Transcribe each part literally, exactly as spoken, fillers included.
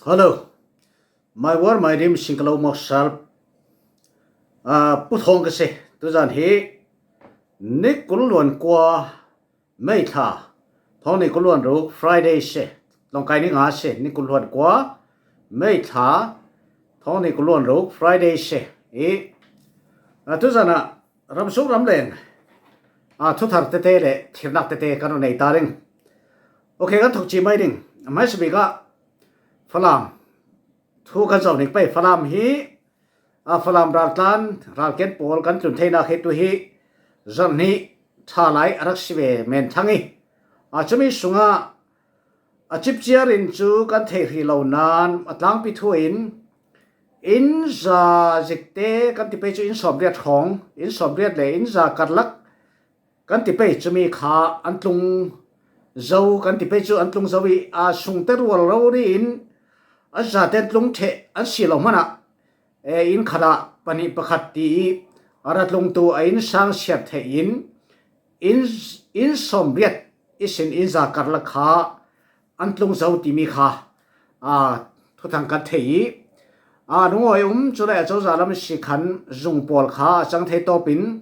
Hello, my word, my dream, singkalo mosal. Ah, Pu Thawng ka si. Tuzan hi ni kul luan kua May thla, thawng ni kul luan ruk Friday si. Lawngkai ni nga si, ni kul luan kua May thla, thawng ni kul luan ruk Friday si. I, ah, tuzan ah ramsuk ramleng, ah, thuthar tete le thirnak tete kan run nei ta ding. Ok, kan thok ci mai ding. Mai si bik ah Falam thu kan zoh ning pei. Falam hi, a, Falam raltlan, ralken pawl kan tlun theinak hi tu hi zarh hnih tha lai a rak si ve men thang i, a, cumi sungah a cipciar in cu kan theih hrih lo nain a tlangpi thu in inn za zikte kan ti pei cu inn sawmriat hrawng, inn sawmriat le inn za karlak kan ti pei cumi kha an tlung zo, kan ti pei cu an tlung zo i, a, sungte rual rori in a zate an tlung ṭheh an si lo hmanah, e, inn khatah pahnih pakhat ti i a ra tlungtu a inn sang siar theih in inn, inn sawmriat ihsin inn za karlak kha an tlung zo timi kha, a, thuthang kan thei i, a, rungawi um cule a cozah lam si khan zung pawl kha a cang thei tawpin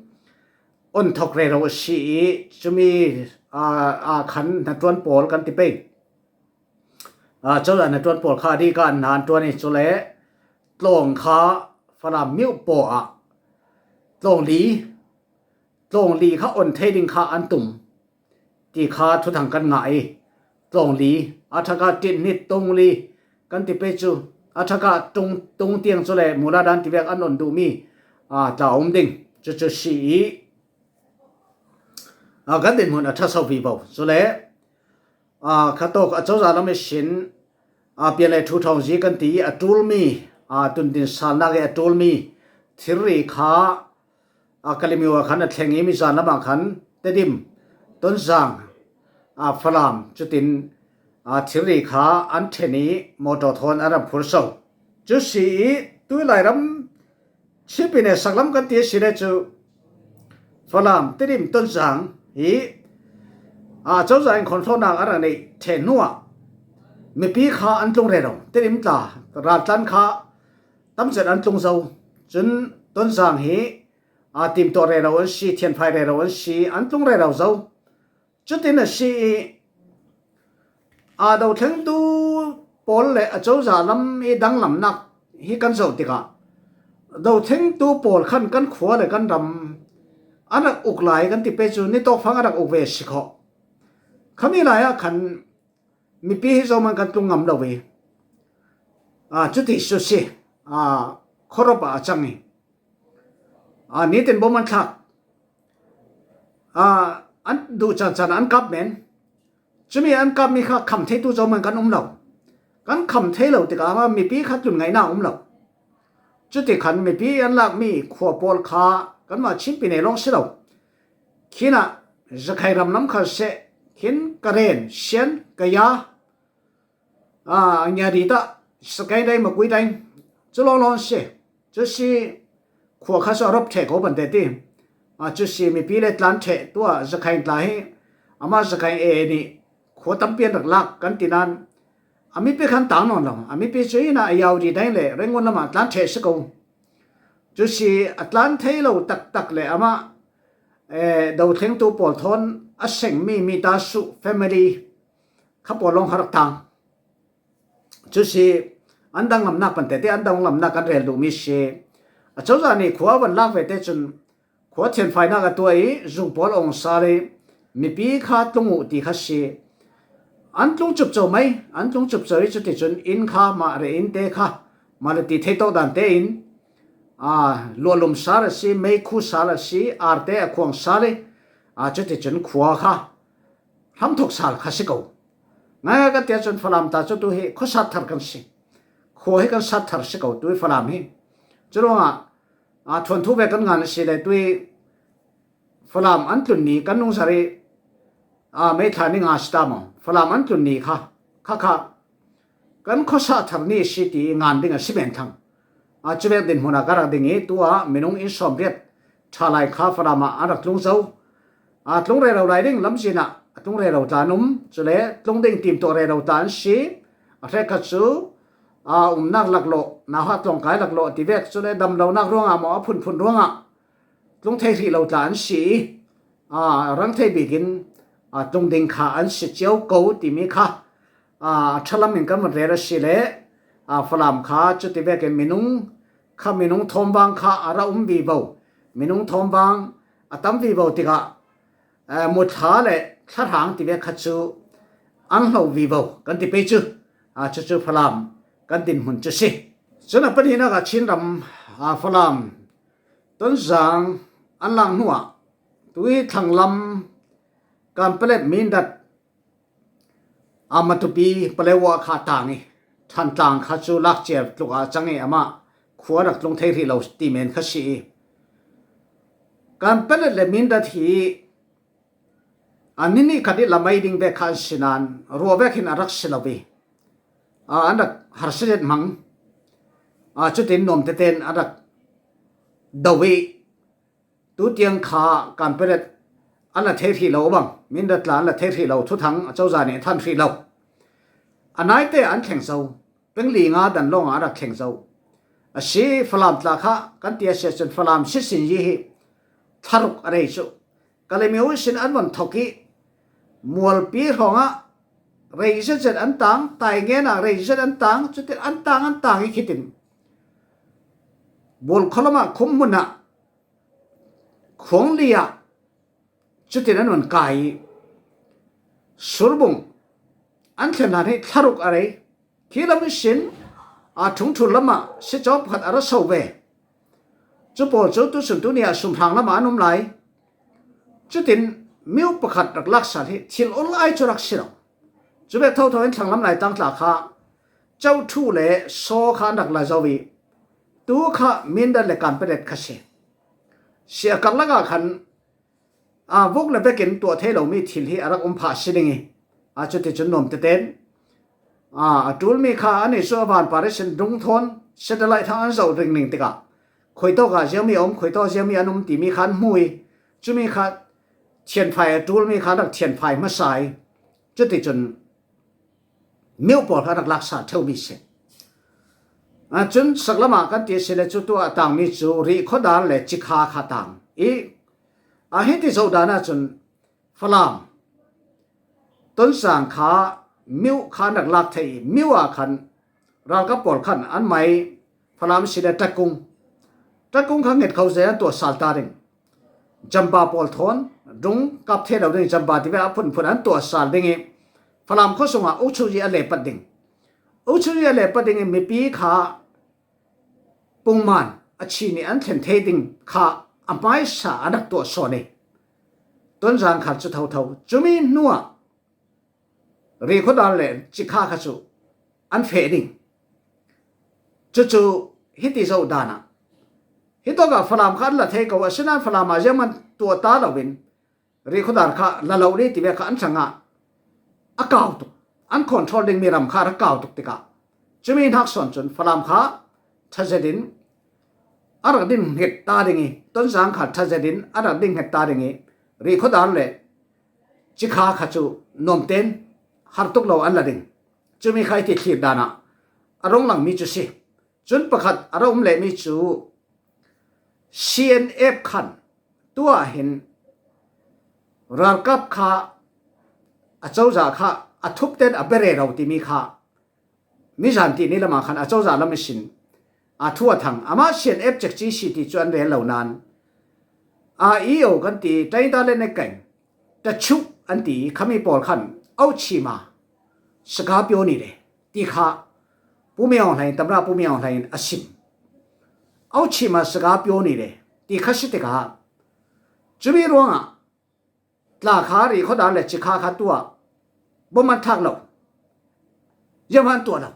on thok rero a si i, cumi, a, a khan hnaṭuan pawl kan ti pei. A, cozah hnaṭuan pawl kha a dik ah an hna an ṭuan i, cule tlawng kha Falam miuh paw ah tlawng li, tlawng li kha on thei ding kha an tum ti kha thuthang kan ngah i, tlawng li, a thak ah ṭit hnit tung li kan ti pei cu, a thak ah tung, tung tiang cule mula dan ti vek an on duhmi, a, tla um ding cucu si i, a, kan dinhmun a ṭha so vivo. Cule, a, khatawk a cozah lam ihsin, a, pian le ṭhu thawngzi kan ti i a ṭulmi, a, tundin salnak i a ṭulmi thilri kha, a, Kalemyo ah khan a thleng i mizan lamah khan Tedim, Tonzang, a, Falam cutin, a, thilri kha an ṭhen i mawtaw thawn an rak phur so. Cu si i tui Lairam Chinpi ne saklam kan ti a si le cu Falam, Tedim, Tonzang hi, a, cozah in khawnhlawhnak a rak neih ṭheh hnuah mipi kha an tlung rero. Tedim tla raltlan kha tamzet an tlung zo. Cun Tonzang hi, a, timtuah rero an si, thianfai rero an si, an tlung rero zo. Cutin a si i, a, dothlengtu pawl le a cozah lam i danglamnak hi kan zoh tikah dothlengtu pawl khan kan khua le kan ram an rak uk lai kan ti pei cu ni tawkfang a rak uk ve si khawh. Khami lai ah khan mipi hi zohman kan tlung ngam lo i, a, cuti cu si, a, khuarup ah a cang i, a, nitin bom an thlak, a, an duh cancan an kap men. Cumi an kapmi kha kham theitu zohman kan um lo. Kan kham thei lo tikah mipi kha tlun ngaihnak um lo. Cuti khan mipi an lakmi khua pawl kha kanmah Chinpi ne lawng si lo. Khinah Zakhai ram lam kha seh, khin Karen, Shan, Kaya, a, Ngiari tah, Sakaing dai, Makui dai, cu lawnglawng si. Cu si khua kha cu a rop ṭheh ko ban te ti. A, cu si mipi le tlan ṭheh tuah Zakhai tla hi, amah Zakhai e nih khua tampi an rak lak kan ti nain a mipi khan tang nawn lo. A mipi cu hinah a Yaudi dai le Rangoon lamah tlan ṭheh si ko. Cu si a tlan thei lo taktak le amah, eh, dothlengtu pawl thawn a sengmi Mitasu family kha pawl lawng kha rak tang. Cu si an danglamnak pante ti an danglamnak kan rel duhmi si. A cozah nih khua a van lak ve te cun khua thianfainak a tuah i zung pawl a ong sal i mipi kha tlung uh ti kha si. An tlung cupco mai, an tlung cupco i cuticun inn kha mah re inn te kha mah le ti thei tawk dan tein, aa, luahlum sal a si, meikhu sal a si, arte a khuang sal i, aa, cuticun khua kha hramthok sal kha si ko. Ngaingai kan tiah cun Falam ta cu tu hi khuasat thar kan si. Khua hi kan sat thar si ko, tu i Falam hi. Curuangah, aa, thuanthu ve kan ngan a si le tu i Falam an tlun ni kan nungzarh i, aa, May thla ni nga si ta maw? Falam an tlun ni kha, kha kha kan khuasah thar ni a si ti i ngan ding a si men thlang. Aa, cuvek dinhmun ah ka rak ding i tu ah minung inn sawmriat ṭha lai kha Falam ah an rak tlung zo. Aa, tlung rero lai ding lamzin ah a tlung rero tla an um, cule tlung ding timtuah rero tla an si. A hrekkhat cu a, umnak laklawh, nauhak tlawngkai laklawh ti vek, cule damlonak ruangah maw, a phunphun ruangah tlung thei hrih lo tla an si i, a, rang thei bikin, a, tlung ding kha an si cio ko timi kha, a, a ṭha lamin kan vun rel a si leh, a, Falam kha cuti vekin minung kha, minung thawmvang kha a ra um vivo, minung thawmvang a tam vivo tikah, eh, muthla le thlahrang ti vek kha cu an hlo vivo kan ti pei cu, a, cucu Falam kan dinhmun cu si. Cun a pahnihnak ah Chinram, a, Falam, Tonzang an lak hnuah tui thlanglam Kanpalet, Mindat, a, Matupi, Paletwa kha tang i, Thantlang kha cu lakcia tluk ah a cang i, amah khua rak tlung thei hrih lo ti men kha si i, Kanpalet le Mindat hi, a, ni hnih khat i lam ei ding vek kha an si nain ruah vek hin a rak si lo i, a, an rak harsa zet hmang, a, cutin nuam tete in an rak do i, tutiang kha Kanpalet an la thei hrih lo bang, Mindat tla an la thei hrih lo, thuthang a cozah nih a than hrih lo. A naite an thleng zo, peng li nga dan lawngah a rak thleng zo. A si, Falam tla kha kan ti a si ahcun Falam sisin yi hi thlaruk a rei cu Kalemyo sin an von thok i, Mualpi hrawngah rei zetzet an tang, Taingen ah rei zet an tang, cutin an tang, an tang i khitin Bualkhualam ah khumhmun ah Khuangli ah cutin an von kai i, Surbung an thlen hlan hi thlaruk a rei. Khi lam ihsin, a, Ṭhungṭhul lamah sicawk pakhat a ra so ve. Cu pawl cu tusun tuni ah Sumhrang lamah an um lai. Cutin myo pakhat rak lak sal hi thil ol ai cu rak si lo. Cu vek thotho in thlanglam Laitlang tla kha Coṭhu le Saw kha an rak la zo i, tu kha Mindat le Kanpalet kha si. Si a karlak ah khan, a, vuk le vekin tuah thei lomi thil hi a rak um phah si ding i, a, cuticun nuam tete in, a, a ṭulmi kha an i cu a vanpar ihsin dungthawn satellite thang an zoh ringring tikah, khuitawk ah ziangmi a um, khuitawk ziangmi an um timi kha an hmu i, cumi kha thianfai a ṭulmi kha rak thianfai hmasa i, cuticun myo pawl kha rak laksa ṭheumi si. A, cun saklam ah kan ti a si le cu tu a tangmi cu Rihkhuadar le Cikha kha tang i, a, hiti zoh dan ah cun Falam, Tonzang kha myo kha an rak lak thei i, myo ah khan ralkap pawl khan an mai Falam si le Ṭakung, Ṭakung kha nget kho zet an tuah sal ta ding. Jamba pawl thawn, dung kap thei lo ding, Jamba tivek a phunphun an tuah sal ding i, Falam khuasung ah Ukchuyi a lepat ding. Ukchuyi a lepat ding i, mipi kha pungman a chih nih an thlen thei ding kha a hmaisa an rak tuah sawn i, Tonzang khar cu thotho. Cumi hnuah Rihkhuadar le Cikha kha cu an feh ding. Cucu hiti zoh dan ah, hitawk ah Falam kha an la thei ko, asinain Falam ah ziangman tuah ta loin Rihkhuadar kha la lo ni tivek kha an hrangah a kau tuk, an control dingmi ram kha a rak kau tuk tikah, cumi hnak sawn cun Falam kha ṭha zetin a rak din hnget ta ding i, Tonzang kha ṭha zetin a rak din hnget ta ding i, Rihkhuadar le Cikha kha cu nuam tein har tuk lo an la ding. Cumi kha i ti thlir dan ah a rung langmi cu si. Cun pakhat a ra um lehmi cu C N F khan tuah hin ralkap kha a cozah kha a thup tein a bia rero timi kha mizan ti ni lamah khan a cozah lam ihsin a thu a thang. Amah C N F cekci si ti cu an rel lo nain, a E O kan ti, Tainta le Nekeng, Tachuh an ti, khami pawl khan Auchima, Saka Pyoni le ti kha Pu Min Aung Hlaing, Tamra Pu Min Aung Hlaing in a sim. Auchima, Saka Pyoni le ti kha si tikah, cumi ruangah tla kha, Rihkhuadar le Cikha kha tuah bom an thlak lo, ziangmah an tuah lo.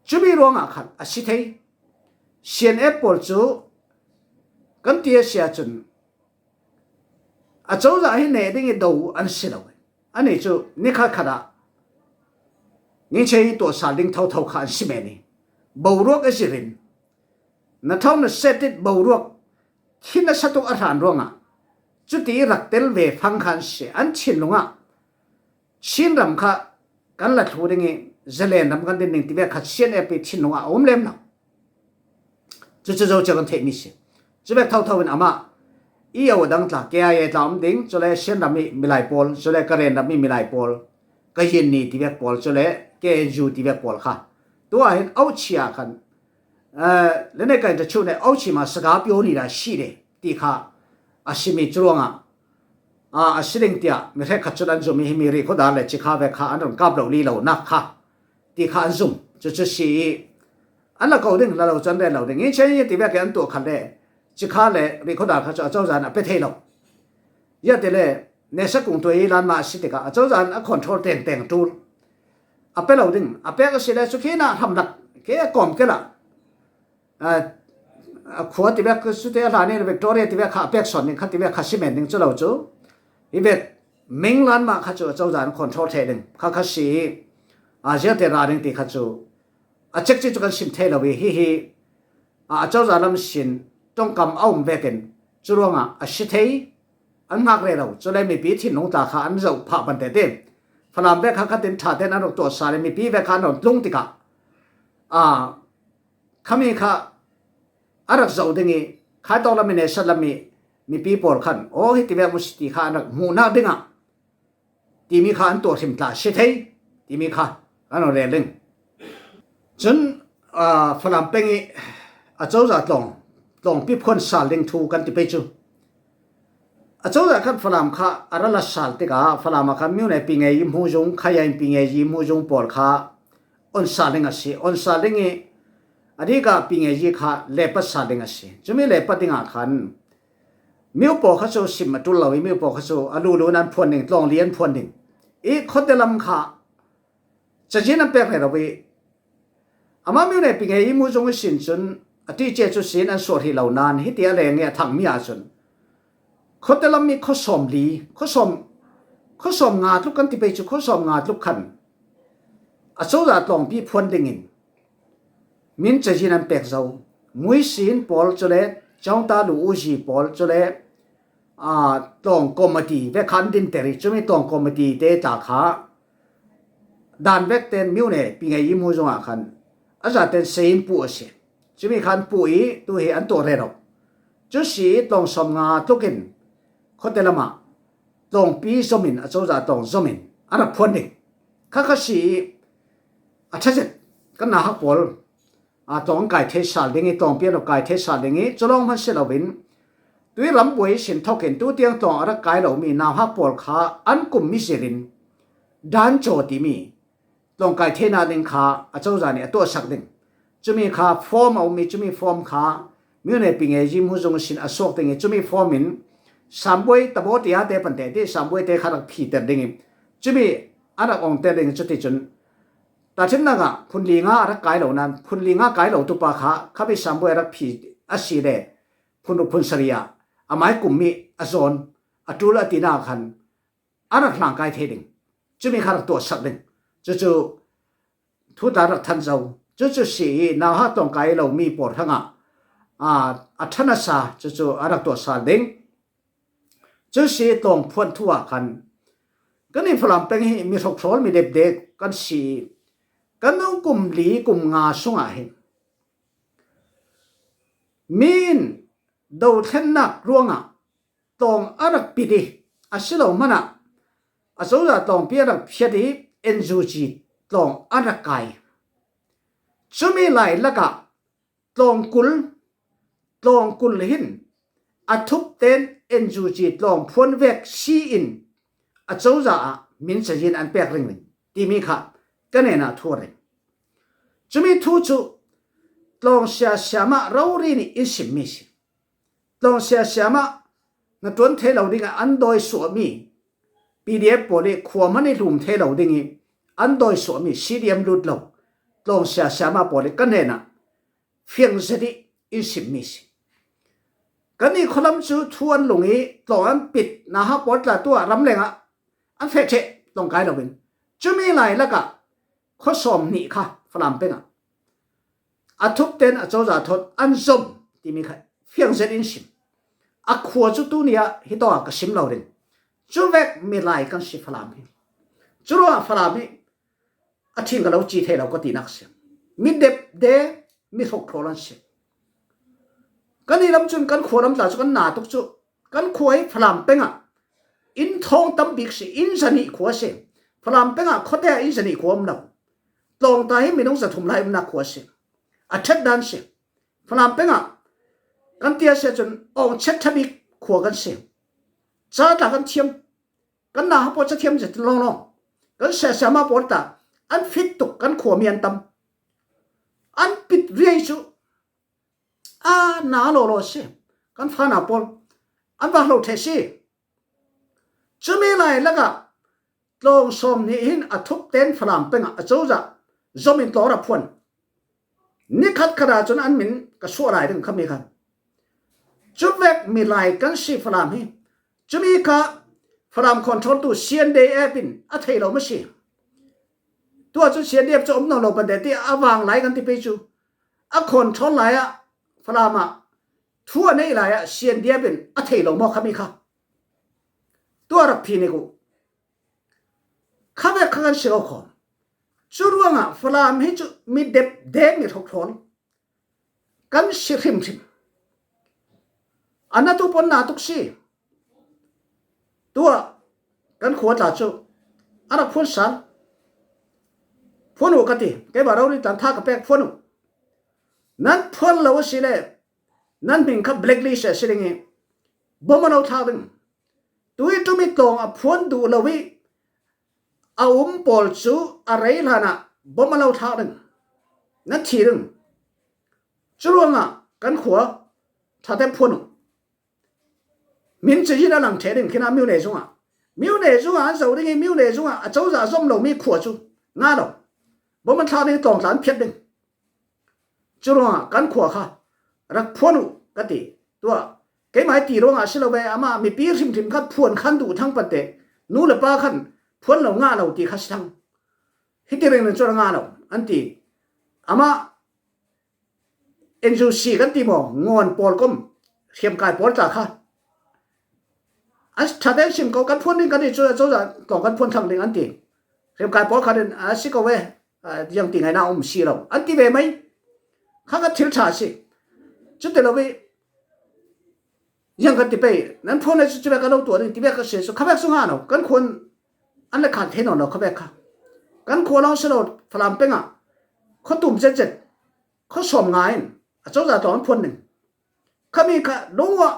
Cumi ruangah khan a si thei. C N F pawl cu kan ti a si ahcun a cozah hi neh ding i do an si lo. Anih cu nikhat khat ah Ngin Chei tuah sal ding thotho kha an si men i, boruak a zir in, na tho na set it boruak khi na sa tuk a hran ruangah cuti rak tel ve fang kha an si. An thinlung ah Chinram kha kan la thlu ding i, Zalen ram kan din ding ti vek kha C N F i thinlung ah a um lem lo. Cucu zo cia kan theih mi si. Cu vek thotho in amah i yo dang tla, K I A tla um ding, cule Shan ram i milai pawl, cule Karen ram i milai pawl, Kayin ni ti vek pawl, cule K N U ti vek pawl kha. Tua hin auchia khan, eh, le ne kain ta chu ne auchi ma saga pio ni da si de, ti kha a si mi cu ruangah, a, a si ding tiah mi hrekkhat cun an zum i himi rihkhawdar le cikha vek kha an run kap lo li lo nak kha ti kha an zum. Cucu si i an la ko ding, la lo cu an rel lo ding. Nginchin i ti vek i an tuah khat le cikha le rihkhawdar kha cu acozah in a pe thei lo. Ia ti le nesa kung tuai i lanmah a si tikah acozah in a control tengteng tul a pe lo ding. A pek a si le cu khi na hramlak ke a kawm ke lah. A, a khua ti vek cu te a hlan in Victoria ti vek kha a pek sawn ding kha ti vek kha si men ding cu lo cu. Hi vek Ming lanmah kha cu acozah in control thei ding kha kha si i, a, ziate ra ding ti kha cu a cekci cu kan sim thei lo i hihi, a, acozah lam sin ṭongkam a um vekin cu ruangah a si thei an ngak rero. Cule mipi thinlung ta kha an zoh phah pan tete. Falam vek kha khatin ṭha tein an rak tuah sal i mipi vek kha an rawn tlung tikah, a, khami kha a rak zoh ding i, khaitawk lam i nesat lam i mipi pawl khan aw hiti vek mu si ti kha an rak hmuhnak dingah timi kha an tuah hrim tla si thei timi kha an rawn rel ding. Cun, aa, Falam peng i acozah tlawng, tlawngpi phuan sal ding thu kan ti pei cu. Acozah khan Falam kha a ra la sal tikah Falam ah khan Myone Pinge i hmu zung, Khayai Pinge i hmu zung pawl kha on sal ding a si. On sal ding i a dikah Pinge i kha lepat sal ding a si. Cumi lepat dingah khan Myo paw kha cu sim a ṭul lo i, Myo paw kha cu a lulu in an phuan ding, tlawng li an phuan ding. I khuate lam kha cazin an pek rero i, amah Myone Pinge i mu zung i sin cun a ṭice cu sin an suah hrih lo nain hiti a leng i a thangmi ah cun khuate lam i khuasawm li, khuasawm, khuasawm nga tluk kan ti pei cu khuasawm nga tluk khan acozah tlawngpi phuan dingin min cazin an pek zo. Muisin pawl cule, Cawngta Lu Uzi pawl cule, aa, tlawng committee vek kha an dinter i, cumi tlawng committee te tla kha dan vek ten Myone Pinge i mu zungah khan a zaten sei in puh a si. Cumi kha an puh i tu hi an tuah rero. Cu si i tlawng sawm nga tlukin khuate lamah tlawngpi zomin, acozah tlawng zomin a rak phuan ding. Kha kha si i a ṭha zet kan nauhak pawl, aa, tlawng an kai thei sal ding i, tlawngpi an rak kai thei sal ding i, cu lawng hman si loin tui rambuai i sin thokin tu tiang tlawng a rak kai lomi nauhak pawl kha an kum mi zirin dan caw timi tlawng kai theihna ding kha acozah nih a tuahsak ding. Cumi kha form a um i, cumi form kha Myone Pinge i mu zung sin a suak ding i, cumi form in Sambuai Tabaw Tia te pante ti Sambuai te kha rak phiter ding i, cumi a rak ongter ding i, cuticun tahṭhimnak ah phun li nga a rak kai lo nain phun li nga kai lo tupa kha khapi Sambuai a rak phi a si le phun ruk phun sarih ah amai kum mi a zawn a ṭul a tinak khan a rak hlang kai thei ding. Cumi kha rak tuahsak ding. Cucu thu tla rak than zo. Cucu si i nauhak tlawng kai lomi pawl hrangah, aa, a ṭha nasa cucu a rak tuah sal ding. Cu si tlawng phuan thu ah khan kan i Falam peng hi mi hrokhrawl mi depdep kan si i kan nung kum li kum nga sungah hin mi in dothlennak ruangah tlawng a rak pit i a si lo hmanah acozah tlawngpi a rak phiat i N U G tlawng a rak kai. Cumi lai lakah tlawng kul, tlawng kul hin a thup ten N U G tlawng phuan vek si in acozah ah min cazin an pek ringring timi kha ka hnenah thu a reng. Cumi thu cu tlawng sia siamah rori nih in simmi si. Tlawng sia siamah hnaṭuan thei lo dingah an dawi suahmi P D F pawl i khua hman i hlum thei lo ding i an dawi suahmi C D M lut lo tlawng sia siamah pawl i ka hnenah fiang zet i in simmi si. Kan i khualam cu thu an lung i tlawng an pit, nauhak pawl tla tu ah ramleng ah an feh ṭheh tlawng kai loin cumi lai lakah khuasawm hnih kha Falam peng ah a thup ten acozah thawn an zom timi kha fiang zet in sim. A khua cu tuni ah hi tawk ah ka sim lo ding. Cu vek milai kan si Falam hi. Cu ruangah Falam hi a thing ka lo ci thei lo ka tinak si. Mi dep de, mi hrok thlual an si. Kan i lam cun kan khua lam tla cu kan na tuk cu, kan khua hi Falam pengah inn thawng tam bik si, inn zanih khua si. Falam pengah khuate ah inn zanih khua um lo. Tlawngta hi minung zathum lai umnak khua si. A ṭhat dan si. Falam pengah kan tia si cun awng chet ṭha bik khua kan si. Ca tla kan thiam. Kan na ha pawl ca thiam zet lawnglawng. Kan sesema pawl ta an fit tuk, kan khua mi an tam. An pit riai cu a na lawlaw si. Kan fana pawl an va hlo ṭheh si. Cumi lai lakah tlawng sawm hnih hin a thup ten Falam pengah a cozah zom in tlawng rak phuan. Ni khat khat ah cun an min ka suah lai ding khami khan. Cuvek milai kan si Falam hi. Cumi kha Falam control tu C N D F in a thei lo maw si. Tuah cun C N D F cu um nawn lo pante ti a vang lai kan ti pei cu. A control lai ah Falam ah thu a neih lai ah C N D F in a thei lo maw khami kha. Tuah rak phi nik uh. Khavek kha kan si lo khawm. Cu ruangah Falam hi cu mi dep de, mi hrok thlual kan si hrimhrim. A na tu pawl na tuk si. Tuah kan khua tla cu a rak phuan sal. Phuan uh ka ti. Keimah rori tlan tha ka pek, phuan uh. Nan phuan lo a si le nan hming kha blacklist a si ding i bom a lo thlak ding. Tui ṭum i tlawng a phuan duh lo i a um pawl cu a rei hlanah bom a lo thlak ding. Nan thi ding. Cu ruangah kan khua ṭhate phuan uh. Min cazin a lang ṭheh ding khin a, Myone zungah. Myone zungah an zoh ding i Myone zungah a cozah zom lomi khua cu nga lo. Bom an thlak ding, tlawng tla an phiat ding. Cu ruangah kan khua kha rak phuan uh ka ti. Tuah keimah ti ruangah a si lo ve, amah mipi hrimhrim kha phuan khan duh thang pante, nu le pa khan phuan lo ngah lo ti kha si thang. Hiti ringring cu a ngah lo an ti. Amah N U C kan ti maw, ngawn pawl kom hriamkai pawl tla kha an ṭhate an sim ko, kan phuan ding kan ti cu, cozah tlawng kan phuan thlang ding an ti. Hriamkai pawl kha in a si ko ve, ziang ti ngaihna um si lo an ti ve mai. Kha kan thil ṭha si. Cu ti lo i ziang kan ti pei, nan phuan le cu, cu ve ka lo tuah ding ti ve ka si cu, khavek cu nga lo, kan khuan an le khan thei nawn lo khavek kha. Kan khua lawng si lo, Falam pengah khuatum zetzet, khuasawm nga in a cozah tlawng an phuan ding. Khami kha lungua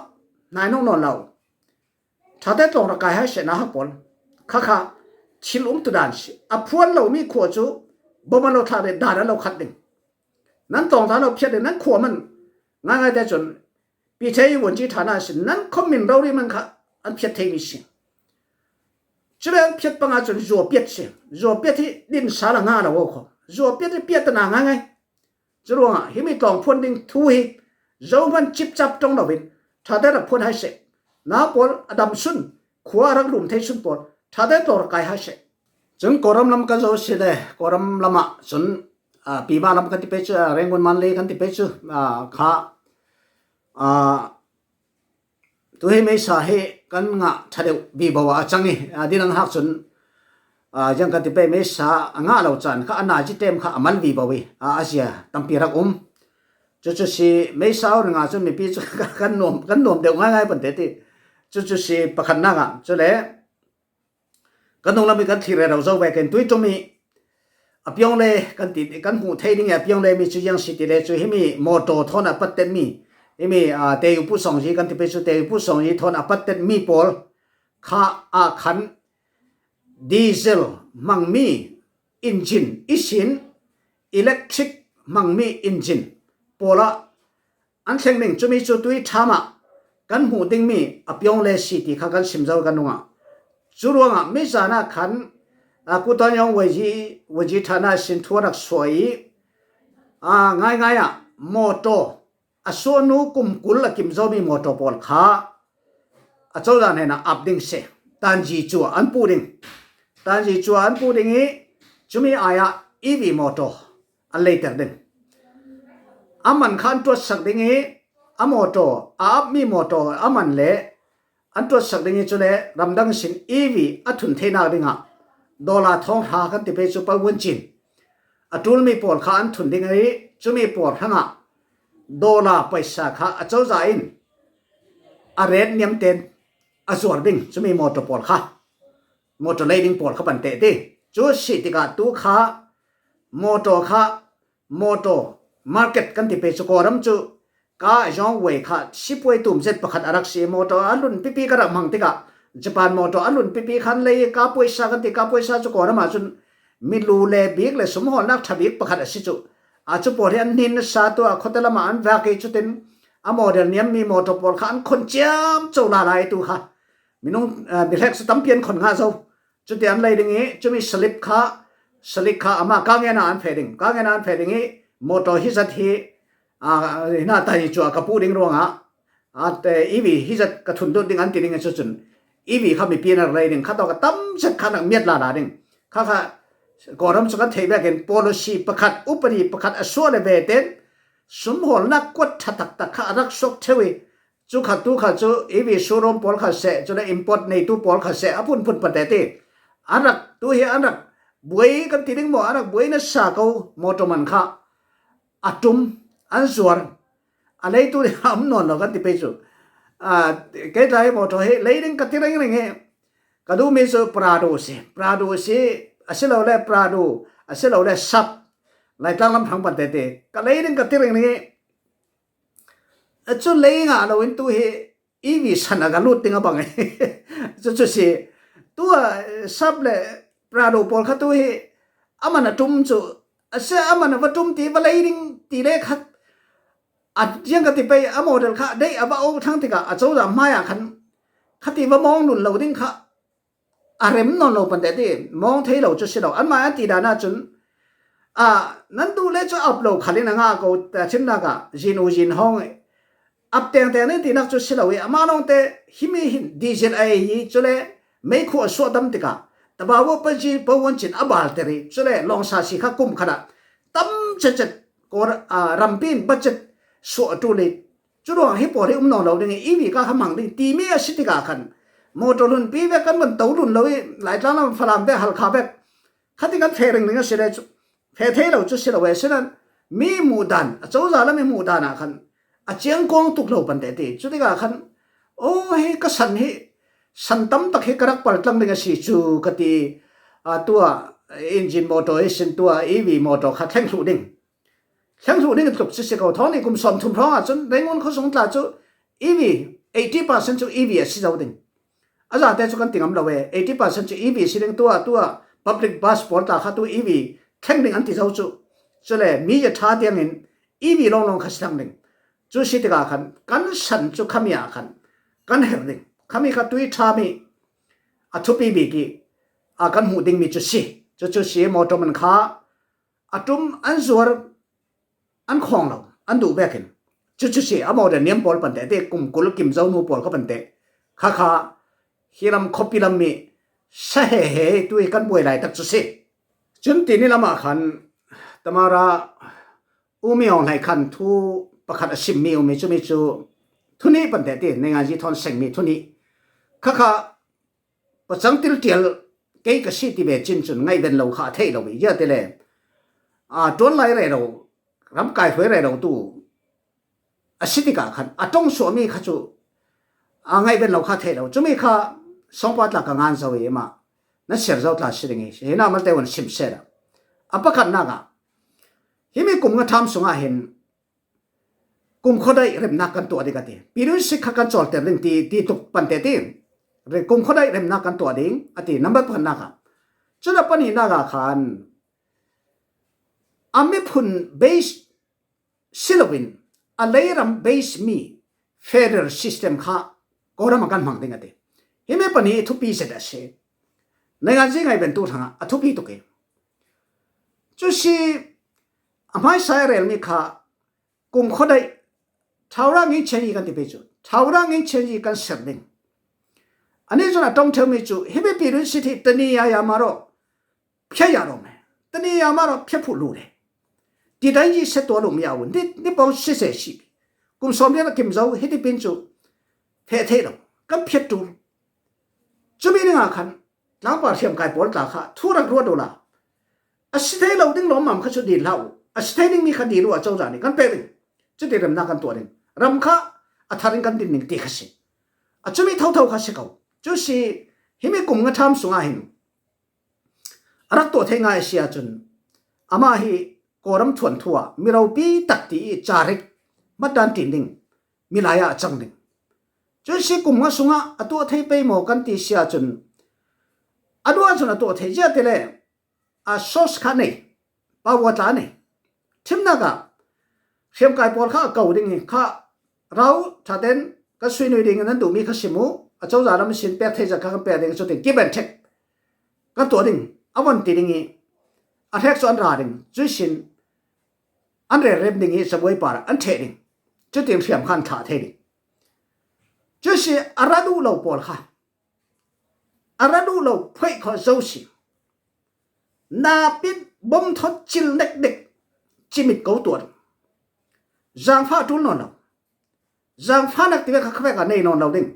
hnai nong nawn lo. Ṭhate tlawng rak kai hai seh, nauhak pawl. Kha kha thil umtu dan si. A phuan lomi khua cu bom a lo thlak ding, dan a lo khat ding. Nan tlawng dan lo phiat ding, nan khua man ngaingai te cun Pi Thei i vuanci ṭha na si, nan khuamin rori man kha an phiat theimi si. Cule an phiat panga cun zuapiat si. Zuapiat hi din sal a nga lo aw kho. Zuapiat hi piat na ngaingai. Cu ruangah himi tlawng phuan ding thu hi zohman cipcap ṭong loin ṭhate rak phuan hai seh. Na pawl a dam sun, khua a rak lum thei sun pawl ṭhate tlawng rak kai hai seh. Cun Kawlram lam kan zoh si le, Kawlram lamah cun, aa, Pima lam kan ti pei cu, aa, Rangoon, Mandalay kan ti pei cu, aa, kha, aa, tu hi meisa hi kan ngah ṭha deuh vivo a cang i, aa, dinang hak cun, aa, ziang kan ti pei, meisa a ngah lo caan kha a nazi ṭem kha a man vivo i, aa, a zia tampi rak um. Cucu si meisa aw ringah cun mipi cu kan nuam, kan nuam deuh ngaingai pante ti. Cucu si pakhatnak ah, cule kan nunglam i kan thlir rero zo vekin tui ṭum i a piong le kan ti, kan hmuh thei ding i a piong le mi cu ziang si ti le cu himi mawtaw thawn a pattet mi, himi, aa, Teyu Pu Sawngyi kan ti pei cu Teyu Pu Sawngyi thawn a pattet mi pawl kha ah khan diesel hmangmi engine ihsin electric hmangmi engine pawl ah an thleng ding. Cumi cu tui ṭham ah kan hmuh dingmi a piong le si ti kha kan sim zo kan nungah. Cu ruangah mizan ah khan, aa, Pu Tawn Yawng Wei Yi, Wei Yi ṭha na sin thu a rak suah i, aa, ngaingai ah mawtaw a suahnu kum kul a kim zomi mawtaw pawl kha a cozah hnenah ap ding si. Tanzi cu an puh ding. Tanzi cu an puh ding i cumi ai ah E V mawtaw an leiter ding. A man kha an ṭuatsak ding i a mawtaw, a apmi mawtaw a man le an ṭuatsak ding i cule ramdang sin E V a thun theinak dingah dollar thawng hra kan ti pei cu pavuan cin a ṭul mi pawl kha an thun ding a nih. Cumi pawl hrangah dollar paisa kha a cozah in a rate niamten a zuar ding, cumi motor pawl kha, motor lei ding pawl kha pante ti. Cu si tikah tu kha motor kha, motor market kan ti pei cu Kawlram cu ka zong wei kha sipuai tum zet pakhat a rak si. Motor a lun pipi ka rak hmang tikah Japan motor a lun pipi khan lei ka puaisa kan ti, ka puaisa cu Kawlram ah cun milu le bik le sumhawlnak ṭha bik pakhat a si cu. A cu pawl hi an hnin nasa tu a khuate lamah an vak i cutin a model niammi motor pawl kha an khon ciam co lala i tu kha minung, eh, mihlek cu tampi an khon ngah zo. Cuti an lei ding i cumi slip kha, slip kha amah ka ngen ah an feh ding, ka ngen ah an feh ding i motor hi zat hi, ah, hna ta hi cu a ka puh ding ruangah, ah, te, E V hi zat ka thun dut ding an ti ding i cucun E V kha mipi an rak lei ding, kha tawk a tam zet kha nak miat lala ding. Kha kha Kawlram cu kan theih vekin policy pakhat, upadi pakhat a suah le ve ten sumhawlnak kuat ṭha taktak kha a rak suak ṭheu i, cu kha tu kha cu E V showroom pawl kha seh, cule import neitu pawl kha seh, a phunphun pate ti. An rak, tu hi an rak buai kan ti ding maw, an rak buai nasa ko motor man kha a ṭum, an zuar, a leitu nih a um nawn lo kan ti pei cu. Ah, kei tla hi motor hi lei ding ka ti ringring hi. Ka duhmi cu Prado si, Prado si, a si lo le Prado, a si lo le sap, Laitlang lam hrang pante ti. Ka lei ding ka ti ringring hi. Cu lei ngah loin tu hi E V san a ka lut ding a bang hi. Cu cu si. Tu a sap le Prado pawl kha tu hi a man a ṭum cu, a si a man a va ṭum ti va lei ding ti le khat a ziang ka ti pei a model kha deih a va o thang tikah a cozah hmaiah khan khati va mawng lun lo ding kha a rem nawn lo pante ti, mawng thei lo cu si lo. Anmah an ti dan ahcun, ah, nan duh le cu ap lo khal in a ngah ko, ta chimnak ah zin u zin hawng i ap tengteng ning tinak cu si lo i, amah lawngte himi hin diesel a ei i, cule meikhu a suah tam tikah tabau pazi po wancin a balter i, cule lawngsa si kha kum khat ah tam cecet kor, ah, rampi in budget suah a ṭul i, cu ruang hi pawl hi um nawn lo ding i, E V ka kha hmang ding timi a si tikah khan motor hlunpi vek kan van to lun lo i, Laitlang lam Falam vek, Halkha vek khati kan feh ringring a si le cu, feh thei lo cu si lo e, sinan mi muh dan, a cozah lam i muh dan ah khan a ciangkawng tuk lo pante ti. Cu tikah khan, aw, hi ka san hi, san tam tak hi ka rak paltlang ding a si cu ka ti, a, tu a engine motor i sin, tu a E V motor kha thleng thluh ding. Thleng thluh ding tluk si si ko. Thawng nih kum sawm thum hrawng ahcun Rangoon khuasung tla cu E V, eighty percent cu E V a si zo ding. A zate cu kan ti ngam lo e. Eighty percent cu E V si ding, tu a, tu a public bus pawl tla kha tu E V thleng ding an ti zo cu. Cule mi ya ṭha tiangin E V lawnglawng kha si thlang ding. Cu si tikah khan kan san cu khami ah khan kan herh ding. Khami kha tui ṭha mi a thupi bik i a kan hmuh dingmi cu si. Cu cu si motor man kha a ṭum, an zuar, an khawng lo, an duh vekin. Cucu si, a model niam pawl pante ti, kum kul kim zo nu pawl kha pante. Kha kha, hi lam khuapi lam mi sa he he tu hi kan buai lai tak cu si. Cun tini lamah khan Tamara Umi Aung Hlaing khan thu pakhat a simmi umi cumi cu thu nih pante ti, Neinganzi thawn sengmi thu nih. Kha kha, pacang tiltial kei ka si ti ve cin cun ngaihven lo kha a theih lo i, ziah ti le, aa, tuan lai rero, ramkai hruai rero tu a si tikah khan a ṭong suahmi kha cu, aa, ngaihven lo kha a theih lo. Cumi kha sawngpa tla ka ngan zo i, mah na siar zo tla si ding i, hi na malte un sim seh dah. A pakhatnak ah, himi kum nga ṭham sungah hin, kumkhuadaih remnak kan tuah ding a ti. Period six kha kan cawlter ding ti, ti tuk pante ti. Re-, kumkhuadaih remnak kan tuah ding a ti, number pakhatnak ah. Cun a pahnihnak ah khan a miphun base si loin a leiram base mi federal system kha Kawlram ah kan hmang ding a ti. Himi pahnih thupi zet a si. Neinganzi ngaihven tu hrangah a thupi tuk i. Cu si a hmaisa a relmi kha kumkhuadaih, Thaura Ngin Chenyi kan ti pei cu, Thaura Ngin Chenyi kan ser ding. Ani cun a ṭong ṭheumi cu, himi period six hi tani ya ya maro, phia ya rom e, tani ya maro, phia phuh lu le. Ti dai yi se tua lum ya u, ni, ni pawng si se si. Kum sawm lian a kim zo, hiti pin cu, feh thei lo, kan phiat ṭul. Cumi dingah khan, tlangpar hriamkai pawl tla kha, thu rak ruat uhla. A si thei lo ding lawmmam kha chu dil hlah uh. A si thei ding mi kha dil uh a, cozah nih kan pek ding. Cuti remna kan tuah ding. Ram kha a thar in kan din ding ti kha si. A cumi thotho kha si ko. Cu si himi kum nga tham sungah hin a rak tuah thei ngai a si ahcun, amah hi Kawlram thuanthu ah mi ropi tak ti i carik hmatdan tin ding, milai ah a cang ding. Cu si kum nga sungah a tuah thei pei maw kan ti si ahcun, a duh ahcun a tuah thei ziah ti le, a source kha nei, pawua tla nei. Thimnak ah hriamkai pawl kha a ko ding i kha rau ṭhaten kan sui nui ding in nan duhmi kha sim uh, a cozah lam sin pek thei zat kha kan pek ding, cutin give and take kan tuah ding, a von ti ding i a hrek cu an ra ding, cuih sin an relrem ding i cabuai par an ṭheh ding, cutin hriam kha an thlah thei ding. Cuih si a ra duh lo pawl kha, a ra duh lo phoih kha zo si. Napit bom thot cil neknek cimit ko tuah ding. Zangfah a ṭul nawn lo. Zangfah nak ti vek kha khavek a nei nawn lo ding.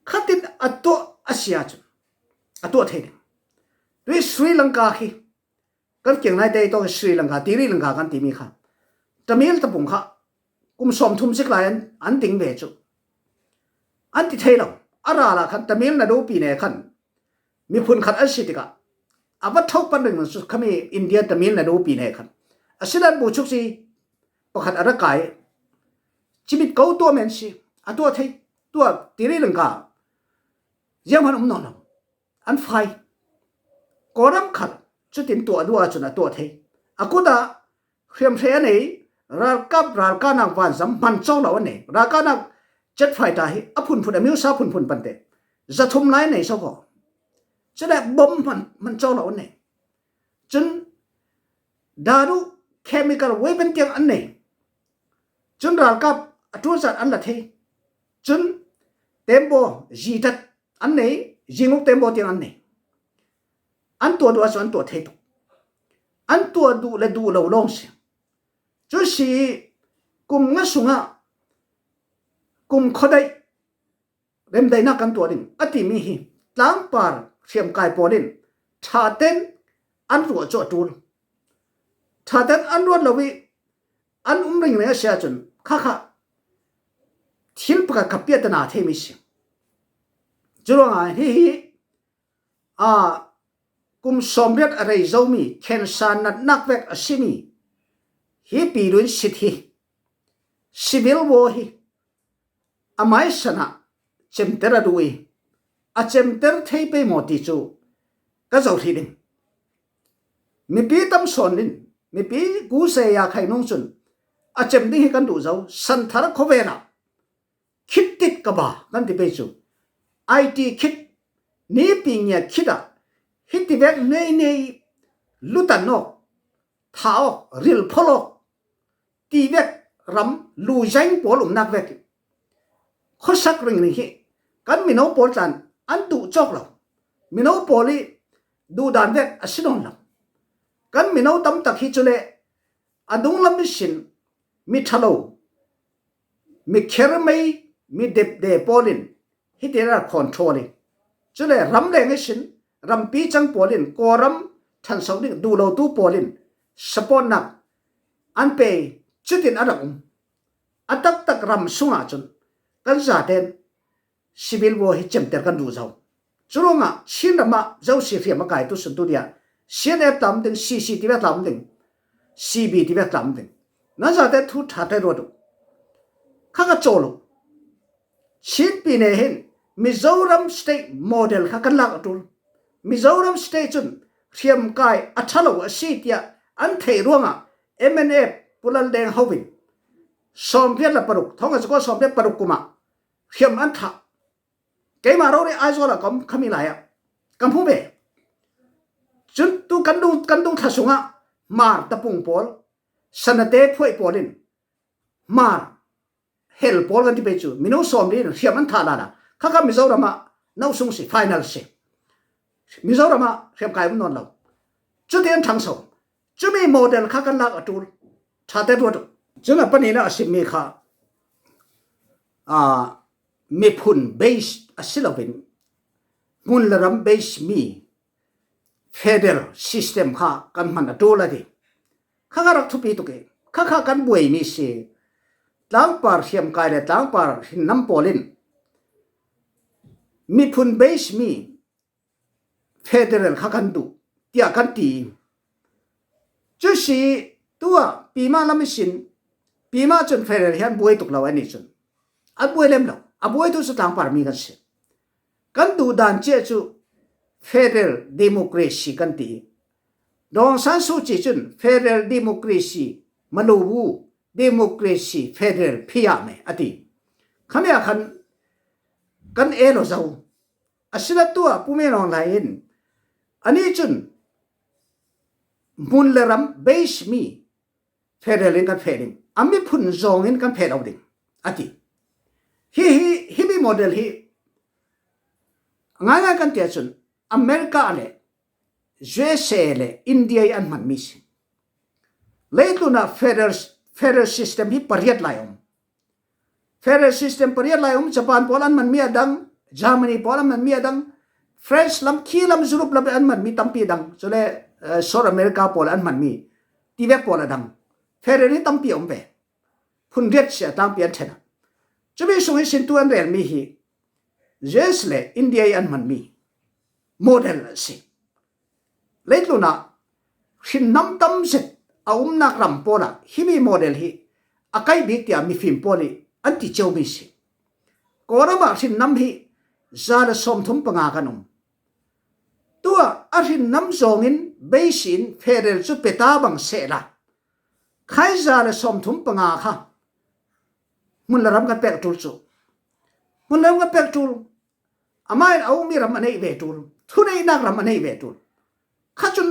Khatin a tuah a si ahcun a tuah thei ding. Tui Sri Lanka khi kan kiang nai te tawk Sri Lanka, Tiri Lanka kan timi kha Tamil tapung kha kum sawmthum zik lai an, an ding ve cu an ti thei lo. A ral ah khan Tamil Nadu pi ne khan miphun khat an si tikah a va tho pan ring cu khami India Tamil Nadu pi ne khan a sinan bu chuk si pakhat a ra kai. Cimit ko tuah men si, a tuah thei, tuah Tiri Lanka zianghman um nawn lo. An fai. Kawlram khal cutin tuah duh ahcun a tuah thei. A kut ah hriamhrei a nei, ralkap, ralkahnak vanzam hman cawk lo an nei. Ralkahnak jet fighter hi a phunphun, a miusa phunphun pante zathum lai an nei so ko. Cule bom hman, hman cawk lo an nei. Cun daru chemical weapon tiang an nei. Cun ralkap a ṭulzat an la thei. Cun tembaw, zitat an nei, zinguk tembaw tiang an nei. An tuah duh ahcun an tuah thei tuk. An tuah duh le duh lo lawng si. Cu si kum nga sungah kum khuadaih remdaihnak kan tuah ding a timi hi tlangpar hriamkai pawl in ṭhaten an ruah cu a ṭul. Ṭhaten an ruat lo i an um ringring a si ahcun khakha thil pakhat kha piahtana theimi si. Curuangah hihi aa, kum sawmriat a rei zomi, cancer natnak vek a simi hi Pi Lun Sit hi civil war hi a maisan ah cemter a duh i a cemter thei pei maw ti cu ka zoh hrih ding. Mipi tam sawn in mipi ku zei a khai nung cun a cem ding hi kan duh zo. Santhar khuavel ah khit tit ka ba kan ti pei cu, I T khit, nipi ngiat khit ah hitivek nei nei lutan awk, tha awk, rilpholh awk ti vek ram luzaing pawl umnak vek khuasak ringring hi kan mino pawl tlan an duh cawk lo. Mino pawl i duhdan vek a si nawn lo. Kan mino tamtak hi cule a dunglam ihsin mi ṭhalo, mi khermei, mi depde pawl in hiti a control i, cule ramleng ihsin rampi cang pawl in Kawlram ṭhanso ding duh lotu pawl in supportnak an pe i cutin a rak um. A taktak ram sungah cun kan zaten civil war hi cemter kan duh zo. Curuangah Chinram ah zosi hriam a kaitu suntu dia C N F tla um ding, C C tivek tla um ding, C B tivek tla um ding. Nan zate thu ṭha te ruat uh. Kha ka cawl uh. Chin pi ne hin Mizoram state model kha kan lak a ṭul. Mizoram state cun hriamkai a ṭha lo a si tiah an theih ruangah M N F Pu Lal Deng ho in sawmriat le paruk, thong a zako sawmriat paruk kum ah hriam an thah. Keimah rori Aizawl ah ka om khami lai ah ka hmu ve. Cun tu kan dung, kan dung thla sungah Hmar tapung pawl, Sanate phuai pawl in Hmar hel pawl kan ti pei cu mino sawmli in hriam an thah lala. Khakha Mizoram ah no sung si, final si. Mizoram ah hriamkai um nawn lo. Cuti an ṭhangso. Cumi model kha kan lak a ṭul. Ṭhate ruat uh. Cun a pahnihnak a simmi kha, aa, miphun base a si loin hmun le ram base mi federal system kha kan hman a ṭul a ti. Kha kha rak thupi tuk e. Kha kha kan buai mi si. Tlangpar hriamkai le tlangpar hrinnam pawl in miphun base mi federal kha kan duh tiah kan ti. Cu si, tuah pima lam ihsin, pima cun federal hi an buai tuk lo, anih cun an buai lem lo. A buai tu cu tlangpar mi kan si. Kan duh dan cia cu federal democracy kan ti. Daw Aung San Suu Kyi cun federal democracy malu bu, democracy federal phiah me a ti. Khami ah khan kan e lo zo. A si lo tuah Pu Min Aung Hlaing in anih cun hmun le ram base mi federal in kan feh ding, a miphun zawng in kan feh lo ding a ti. Hi, hi, himi model hi ngaingai kan ti ahcun America le U S A le India i an hmanmi si. Leitlun ah federal, federal system hi pariat lai a um. Federal system pariat lai a um, Japan pawl an hmanmi a dang, Germany pawl an hmanmi a dang, France lam, khi lam, Europe lam an hmanmi tampi a dang, cule, eh, South America pawl an hmanmi tivek pawl a dang. Federal hi tampi a um ve. Phun riat si a tampi an ṭhen a. Cumi sung ihsin tu an relmi hi U S le India i an hmanmi model a si. Leitlun ah hrinnam tam zet a umnak ram pawl ah himi model hi a kaih bik tiah mifim pawl i an ti ciomi si. Kawlram ah hrinnam hi za le sawmthum panga kan um. Tuah a hrinnam zawng in base in federal cu peta bang sehla, khai za le sawmthum panga kha hmun le ram kan pek ṭul cu. Hmun le ram kan pek ṭul. Amah in a ukmi ram a neih ve ṭul. Thuneihnak ram a neih ve ṭul. Kha cun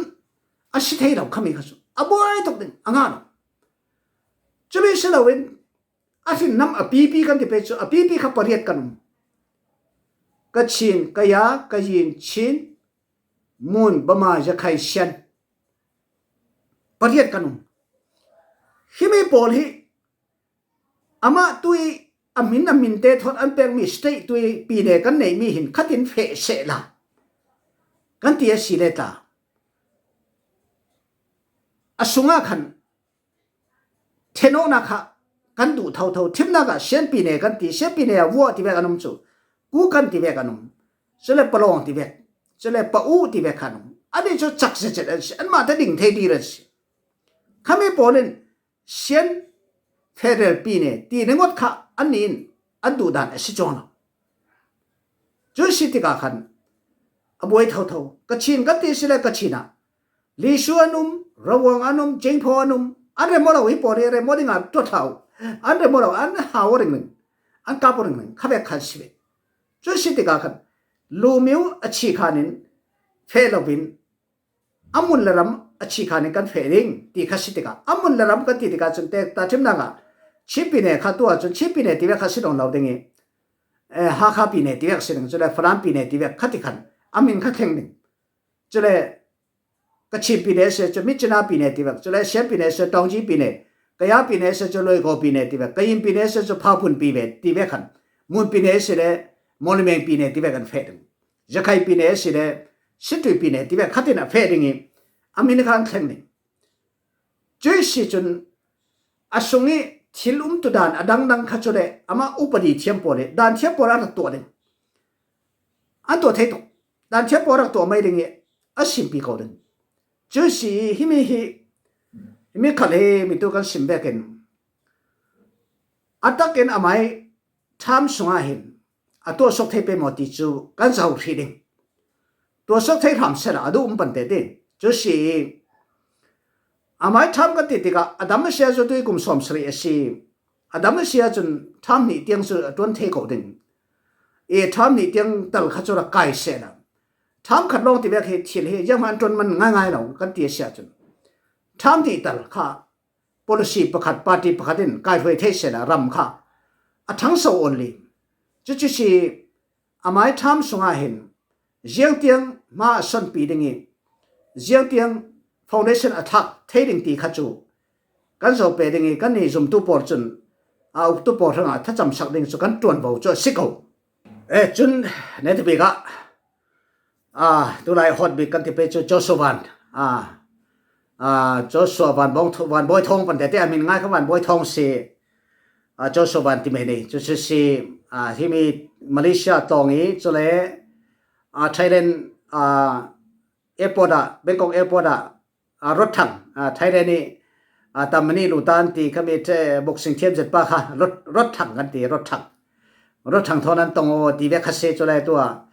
a si thei lo, khami kha cu a buai tuk ding a ngah lo. Cumi si loin a hrinnam a pipi kan ti pei cu a pipi kha pariat kan um. Kachin, Kaya, Kayin, Chin, Mun, Bama, Yakhai, Shan. Pariat kan um. Himi pawl hi amah tui a min, a minte thawt an pekmi state tui pine kan neihmi hin khatin feh sehla kan ti a si le tla, a sungah khan ṭhenawknak kha kan duh thotho. Thimnak ah Shan pine kan ti, Shan pine ah Vua tivek an um cu, Ku kan tivek an um, cule Palawng tivek, cule Pa U tivek kha an um. Anih cu cak zetzet an si, anmah te ding thei dil an si. Khami pawl in Shan federal pine ti ringawt kha annih in an duh dan a si cuang lo. Cu si tikah khan a buai thotho. Kachin kan ti si le Kachin ah Lishu an um, Rawang an um, Jengpho an um, an rem aw lo hi pawl hi rem aw dingah tuat hlah uh. An rem aw lo, an hau aw ringring, an kap aw ringring, khavek khan si ve. Cu si tikah khan Lumio a chikhan in feh loin a mun le ram a chikhan in kan feh ding ti kha si tikah, a mun le ram kan ti tikah cun tek ta ṭhimnak ah Chin pine kha tuah cun Chin pine tivek kha si dong lo ding i, eh, Hakha pine tivek si ding, cule Falam pine tivek kha ti khan a min kha thleng ding. Cule Kachin pine si cu Myitkyina pine tivek, cule Shan pine si Taungyi pine, Kaya pine si cu Loikaw pine tivek, Kayin pine si cu Phawphun pine tivek khan, Mun pine si le Mawlamyine pine tivek an feh ding. Yakhai pine si le Sintui pine tivek khatin a feh ding i a min kha an thleng ding. Cuih si cun a sung i thil umtu dan a dangdang kha cu le amah upadi thiam pawl i dan thiam pawl a rak tuah ding. An tuah thei tuk. Dan thiam pawl rak tuah mai ding i a simpi ko ding. Cuih si i himi hi, himi khal hi mi tu kan sim vekin a takin amai Trump sungah hin a tuahsuak thei pei maw ti cu kan zoh hrih ding. Tuahsuak thei hram sehla a duh um pante ti. Cu si i amai Trump kan ti tikah a dam a si ahcun tui kum sawm sarih a si. A dam a si ahcun Trump hnih tiang cu a ṭuan thei ko ding. I Trump hnih tiang tal kha cu rak kai sehla, Trump khat lawng tivek hi thil hi zianghman an ṭuan man ngaingai lo kan ti a si ahcun Trump hnih tal kha policy pakhat, party pakhat in kaihruai thei sehla ram kha a ṭhangso awn li. Cucu si amai Trump sungah hin ziangtiang hma a sonpi ding i ziangtiang foundation a thlak thei ding ti kha cu kan zo pe ding i kannih zumtu pawl cun a uktu pawl hrangah thlacamsak ding cu kan ṭuanvo cu a si ko. Eh, cun netabik ah Ah, tulai hot bik kan ti pei chu Joshua Van. Ah, ah, Joshua Van Bawng Tho-, Van Bawi Thawng pan te te a min ngai kha Van Bawi Thawng si. Ah, Joshua Van ti mai nei. Chu chu si, ah, hi mi Malaysia tawng i, chule, ah, Thailand, ah, airport ah, Bangkok airport ah, ah, rot thang, ah, Thailand i, ah, tam mani lu tan ti kha mi te boxing thiam zet pa kha, rot, rot thang kan ti, rot thang. Rot thang thawn an tawng aw ti ve kha si chule tua,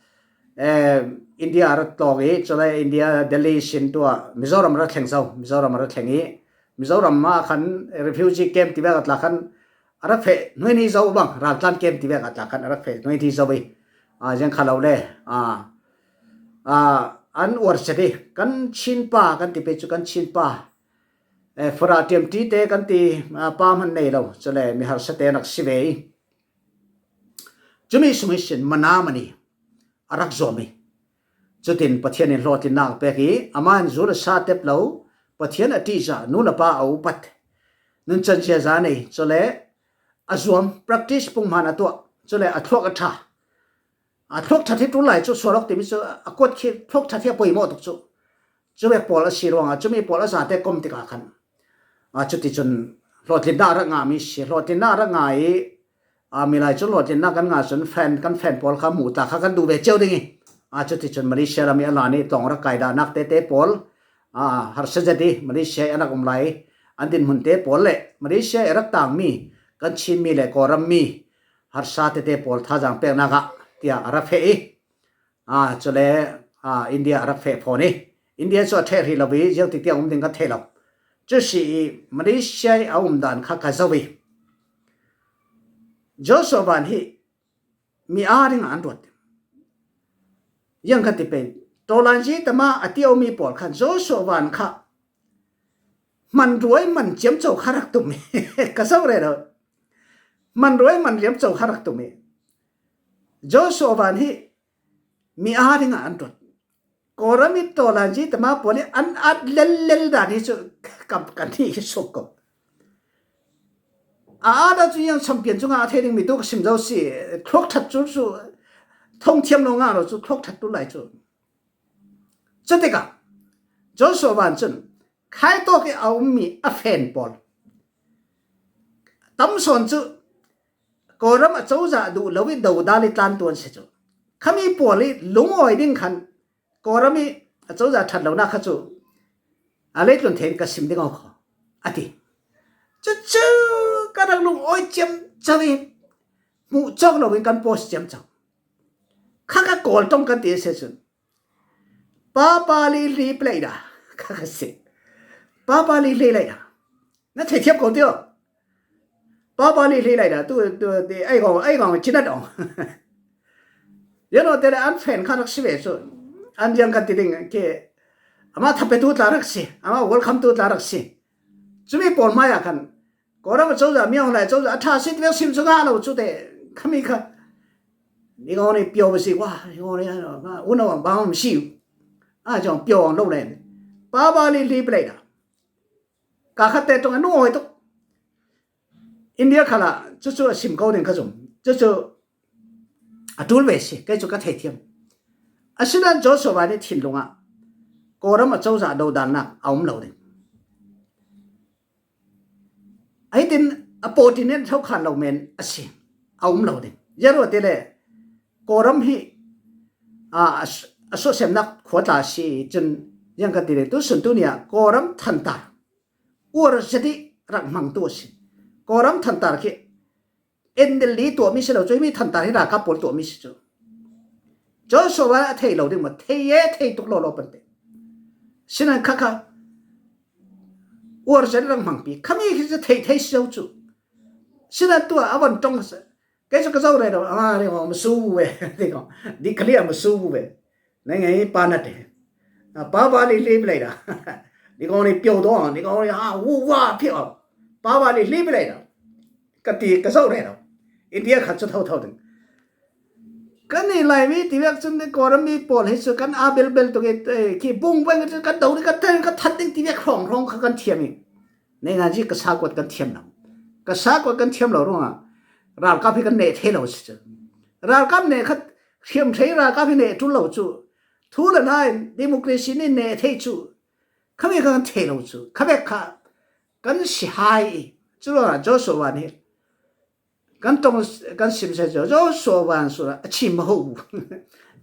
eh, India a ra tlawk i, chule India Delhi sin tua, Mizoram a ra thleng zo, Mizoram a ra thleng i, Mizoram a khan refugee camp ti ve ka tla khan, a ra feh hnuai ni zo bang, raltlan camp ti ve ka tla khan, a ra feh hnuai ni zo i, ah, ziang kha lo le, ah, ah, an uar se di, kan Chin pa, kan ti pei chu kan Chin pa, eh, fura tiam ti te kan ti, ah, pa man nei lo, chule mi harsa te nak si ve i. Chumi sung i sin mana mani a rak zuam i. Chutin Pathian in hlawhtlinna a pek i, ama in zu le sa tep lo, Pathian a tihzah, nu le pa a upat. Nunchan ziaza nei, chule a zuam, practice pung hman a tuah, chule a thluak a ṭha. A thluak ṭhat hi tulai chu sual awk timi chu a kuat khi thluak ṭhat hi a poimawh tuk chu. Chu vek pawl a si ruangah, chumi pawl a zate kom tikah khan, a, chuti chun hlawhtlinna a rak ngah mi si, hlawhtlinna a rak ngah i, a, milai chun hlawhtlinna kan ngah chun fan, kan fan pawl kha hmuh ta kha kan duh ve cheu ding i. A, chuti chun Malaysia lam i a lan i tlawng rak kai dahnak tete pawl, a, harsa zet i Malaysia i a rak um lai i an dinhmun te pawl le Malaysia i a rak tang mi, kan Chin mi le Kawlram mi, harsa tete pawl thazaang peknak ah tia a ra feh i. Ah, chule, ah, India a rak feh fawn i. India chu a ṭheh hrih lo i, ziang ti tiang um ding kan thei lo. Chu si i, Malaysia i a um dan kha ka zo i. Joshua Van hi mi a ding ah an ruat. Ziang kan ti pei. Tawlanzi tama a ti a um i pawl khan Joshua Van kha hmanruai hman ciamco kha rak tum i. Ka zo rero. Hmanruai hman ciamco kha rak tum i. Joshua Van hi mi a ding ah an ruat. Kawlram i tawlanzi tama pawl i an at lellel dan hi chu kam kan hi hi suk ko. A at a chu yang champion chu ngah thei ding mi tu ka sim zo si, thluak ṭhat chu chu thong thiam lo ngah lo chu thluak ṭhat tulai chu. Chutikah Joshua Van chun khai tawk i a um mi a fan pawl tam sawn chu Kawlram a cozah duh lo i dodal i tlan tuan si chu. Khami pawl i lungawi ding khan Kawlram i a cozah ṭhat lonak kha chu a leitlun thei in ka sim ding aw khaw, a ti. Chu chu ka rak lungawi ciamco i hmuh cawk lo in kan post ciamco. Kha ka Kawl ṭawng kan ti a si chun. Papa li hli plei da. Kha ka si. Papa li hli lei da. Na thei thiam ko tio. Papa li hli lei da. Tu, tu, ti, ai gong, ai gong, chinat ong. Yano te le an fan kha rak si ve chu. An ziang kan ti ding ke. Ama thape tu tla rak si. Ama welcome tu tla rak si. Chumi pawl hmai a khan. Kawlram a cozah mi hong lai cozah a ṭha si ti vek sim chu ngah lo chu te. Khami kha. Ni gong ni pio ba si wa, ni gong ni, ah, una wang bang si. A jong pio ang lo le. Papa li hli plei da. Ka khat te tong a nu oi tuk. India khala chu chu a sim ko ding ka zum. Chu chu a tul ve si, kei chu ka thei thiam. A sinan Joshua Van i thinlung ah Kawlram a cozah dodalnak a um lo ding. Ahi tin a pawt in en thokhan lo men a si, a um lo ding. Ziaruate le Kawlram hi, a, a, a suahsemnak khua tla si cun ziang kan ti le tu sun tu nia Kawlram thantar uar zet i rak hmang tu a si. Kawlram thantar khi endel li tuahmi si lo cu, himi thantar hi ralkap pawl tuahmi si cu. Joshua a thei lo ding maw? Thei e, thei tuk lawlaw pante. Sinan khakha uar zet rak hmangpi khami khi cu thei thei si lo cu. Sinan tua a von ṭong kei cu ka zo rero a ri ngawng masu ve. Ri ngawng di kali a masu ve. Nai ngai pa na te. Papa li li lei da. Ni kong ni pio do, ni kong ni ha wu wa pio. Papa li li lei da. Ka ti ka zo rero. India khat cu tho tho ding. Kan ni lai mi ti vek cun ni Kawlram mi pawl hi cu kan a bel bel tuk i, eh, ki bung beng cu kan do ni ka ten ka that ding ti vek hrawng hrawng kha kan thiam i. Nei ngan zi ka sa kuat kan thiam lo. Ka sa kuat kan thiam lo ruangah ralkap hi kan neh thei lo si cu. Ralkap neh khat hriam thei ralkap hi neh tul lo cu. Thu le la in democracy nih neh thei cu khami kha kan thei lo cu kha bek kha kan si hai i cu ruangah Joshua van hi kan tong kan sim se cu Joshua van sura a chim ho.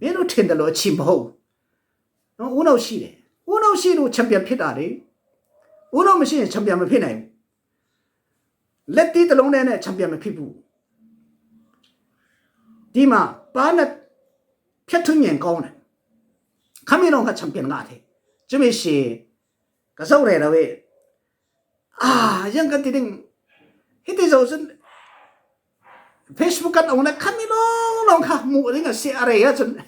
Minu thin da lo a chim ho. Unau si le unau si lu champion phit a le unau mi si champion ma phit nai. Let ti ta long ne ne champion ma phit bu. Ti ma pa na phet thun nyen kong ne. Khami long kha champion nga the. Chumi si ka zau re ra we. A yang kan ti ding. Hiti zau sun Facebook kan ong na khami long long kha mu ding a si a rei a chun.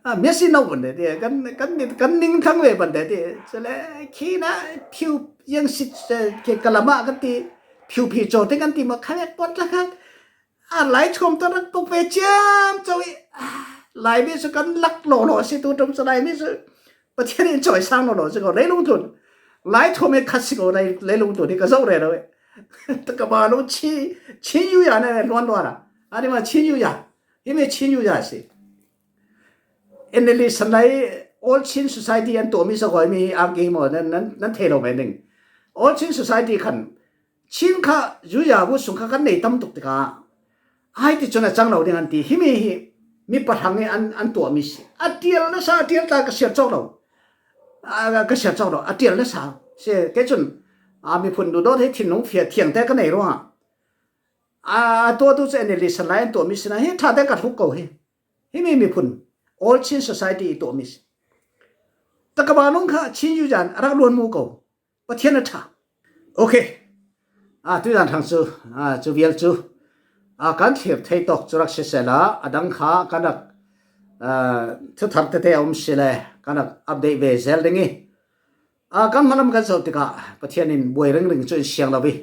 A mi si no bun de ti kan kan ni kan ning thang ve ban de ti. Chale khi na phiu yang si ke kalama kan ti phiu phi cho te kan ti ma kha pot la kha. A lai chom to rak pok ve chiam cho i. Lai mi su kan lak lo lo si tu tum sa lai mi su. Pathian in choi sang lo lo si ko lei lung tun. Lai chom e khat si ko lei lung tun ni ka zau re lo. Ta ka ba lo chi chi yu ya ne luan luan a. Ani ma chi yu ya. Hi me chi yu ya si. En le san lai all Chin society an to mi sa ko mi a ki mo nan nan nan thei lo me ding. All Chin society khan Chin kha zuya bu sung kha kan nei tam tuk tika. Ai ti chun a chang lo ding an ti himi hi mi pa hang an an tuah mi si. A tial na sa a tial ta ka siar chok lo. A ka siar chok lo. A tial na sa. Se ke chun a mi phun du dot he thin nung fia thiang te ka nei ruang a. A tua tu chu en le san lai an tuah mi si na hi tha te ka thuk ko hi. Himi mi phun all Chin society i tuah mi si. Ta ka ba nung kha Chin yu jan a rak luan mu ko. Pathian a ṭha. Okay. A tu zan thang chu a chu vial chu a kan thlir thei tawk chu rak sisela a dang kha kan rak thuthar tete a um si le kan rak update ve zel ding i a kan hmalam kan zoh tikah Pathian in buai ringring chu in siang lo i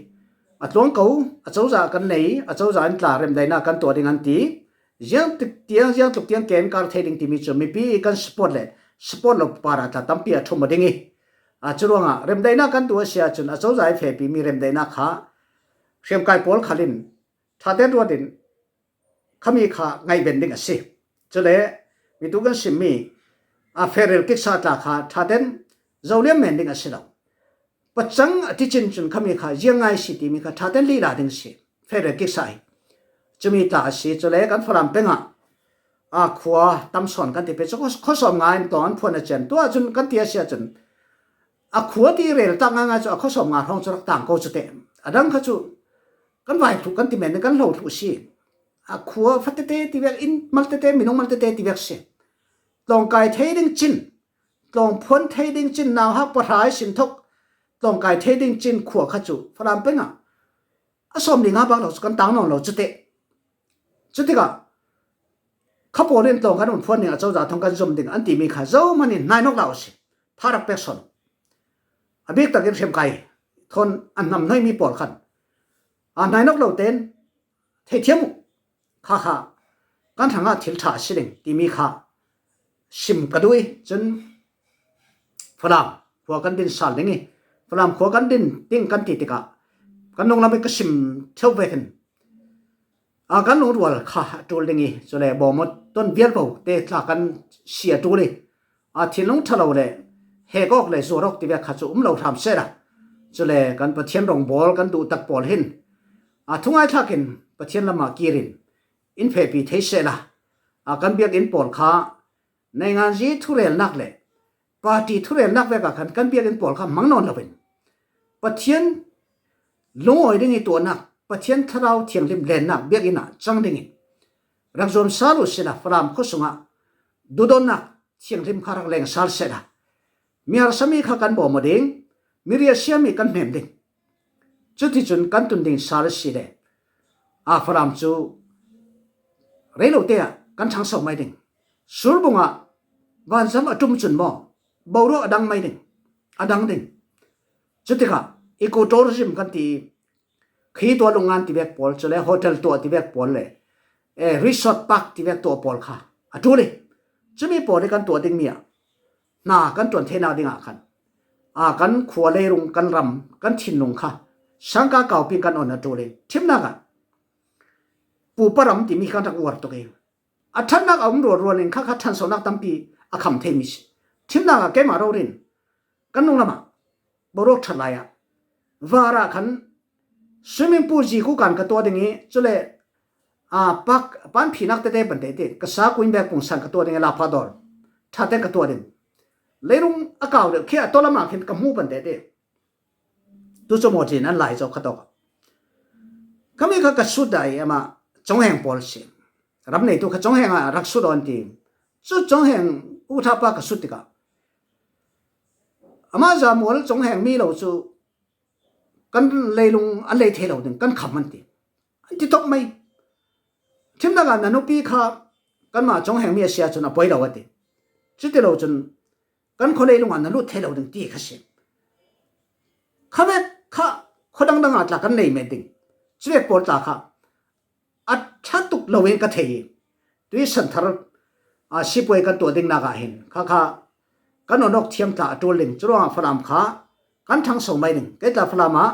a tluang ko a cozah kan nei a cozah in tla remdaina kan tuah ding an ti ziang tik tiang ziang tluk tiang ken kar thei ding timi chu mipi i kan support le support lo para tla tampi a thum a ding i a curuangah remdaina kan tuah a si ahcun a cozah i fehpi mi remdaina kha hriamkai pawl khalin ṭhate ruat in khami kha ngaihven ding a si. Cule mitu kan simmi a federal kiksa tla kha ṭhaten zoliam men ding a si lo. Pacang a ticin cun khami kha ziang ngai si timi kha ṭhaten lila ding si. Federal kiksa hi cumi tla a si. Cule kan Falam pengah a khua tam sawn kan ti pe cu khuasawm nga in tawng an phuan a cian tuah cun kan ti a si ahcun a khua ti rel tak ngaingai cu a khuasawm nga hrawng cu rak tang ko cu teh. A dang kha cu kan vai thluh kan ti men kan hlo thluh si. A khua fatete ti vek in maltete minung maltete ti vek si. Tlawngkai thei ding cin tlawngphuan thei ding cin nauhak pahra i sin thok tlawngkai thei ding cin khua kha cu Falam pengah a sawm ni nga bak lo cu kan tang nawn lo cu teh. Cutikah kha pawl in tlawng kan hun phuan ding a cozah thawng kan zum ding an timi kha zohman in hnai nawk lo a si. Pha rak pek sawn a bik takin hriamkai thawn an hnam hnoimi pawl khan a hnai nawk lo tein theithiam uh kha kha kan hrangah thil ṭha a si ding timi kha sim ka duh i cun Falam khua kan din sal ding i Falam khua kan din ding kan ti tikah kan nunglam i ka sim theu vekin a kan lungrual kha a ṭul ding i cule bawmawt ton vial bo te tla kan si a ṭul i a thinlung ṭha lo le hek awk le zuar awk ti vek kha cu um lo hram sehla cule kan Pathian rongbawl kan duhtak pawl hin a thungai thlakin Pathian lamah kirin in fehpi thei sehla a kan biakinn pawl kha nainganzi thurelnak le party thurelnak vekah khan kan biakinn pawl kha hmang nawn loin Pathian lungawi ding i tuahnak Pathian Thlarau Thianghlim lennak biakinn ah cang dingin rak zuam sal uh sila Falam khua sungah duhdonnak thianghlim kha rak leng sal sehla mi harsami kha kan bawm aw ding mi riahsiami kan hmem ding. Cuticun kan tun ding sal a si le a Falam cu rei lo te ah kan ṭhangso mai ding. Surbung ah vanzam a ṭum cun maw boruak a dang mai ding a dang ding. Cutikah ecotourism kan ti khi tuah lungngan ti vek pawl cule hotel tuah ti vek pawl le eh, resort park ti vek tuah pawl kha a ṭul i cumi pawl i kan tuah dingmi ah hna kan ṭuan theinak dingah khan a kan khua leirung kan ram kan thinlung kha sangka kaupi kan on a ṭul i ṭhimnak ah pupa ram timi kan rak uar tuk i a ṭhatnak a um rualrual in kha kha ṭhansonak tampi a kham thei mi si. Thimnak ah keimah rori in kan nung lamah boruak ṭhat lai ah, var ah khan swimming pool zi kukan ka tuah ding i, cule a, pak, panphinak tete pante te, ka sa kuin bek pungsan ka tuah ding i, lapha dawr ṭhate ka tuah ding. Leilung a kau deuh khi a tawlamah khin ka hmu pante te. Tu cu maw ṭin an lai cawk kha tawk. Khami kha ka sut dah i, amah Cawng Heng pawl si. Ram neitu kha Cawng Heng ah rak sut aw an ti. Cu Cawng Heng uṭha pa ka sut tikah, amah za mual Cawng Heng mi lo cu kan leilung an lei thei lo ding, kan kham an ti. An ti tawk mai. Thimnak ah na nupi kha kanmah Cawng Heng mi a si ahcun a poi lo a ti. Cuti lo cun kan khualei lungah na lut thei lo ding ti kha si. Kha vek kha khuadang dang ah tla kan nei met ding. Cuvek pawl tla kha a ṭha tuk lo in ka thei i, tui santhar, a, sipuai kan tuah ding nak ah hin kha kha kan awk thiam tla a ṭul ding. Curuangah Falam kha kan ṭhangso mai ding. Kei tla Falam ah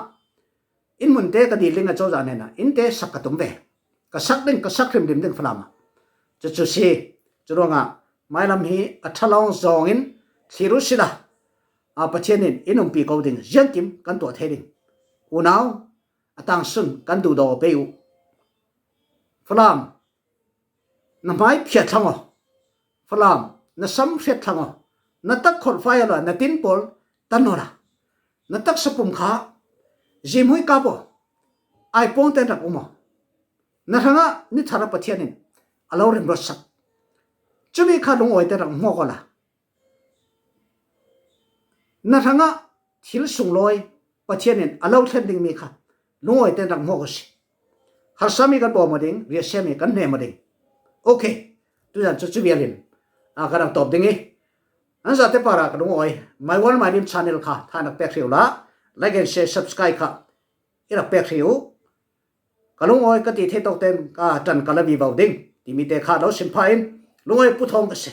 inn hmunte ka dil ding a cozah hnenah innte sak ka tum ve. Ka sak ding, ka sak hrimhrim ding Falam ah. Cucu si. Curuangah mailam hi a ṭha lawng zawngin thlir u sila, a, Pathian in in umpi ko ding ziangkim kan tuah thei ding. Unau, a tangsun kan duhdaw pei u. Falam, na hmai phiat thlang aw. Falam, na sam hriat thlang aw. Na tak khorhfai aw la, na tin pawl tan aw la. Na taksa pum kha zimhui kap aw. Ai pawngte rak um aw. Na hrangah ni thar a Pathian in a lo rimruat sak. Cumi kha lungawite rak hmuak aw la. Na hrangah thil sunglawi Pathian in a lo thlen dingmi kha lungawite rak hmuak aw si. Harsami kan bawm aw ding, riahsiami kan hnem aw ding. Okay, tuzan cu cu vial in, a, kan rak tawp ding i, an zate parah ka lungawi, My World My Dream channel kha thanak pek hri u la, like and share, subscribe kha i rak pek hri u. Ka lungawi ka ti thei tawk tein ka ṭan ka la vivo ding timi te kha lo sim pha in, lungawi puthawng ka si.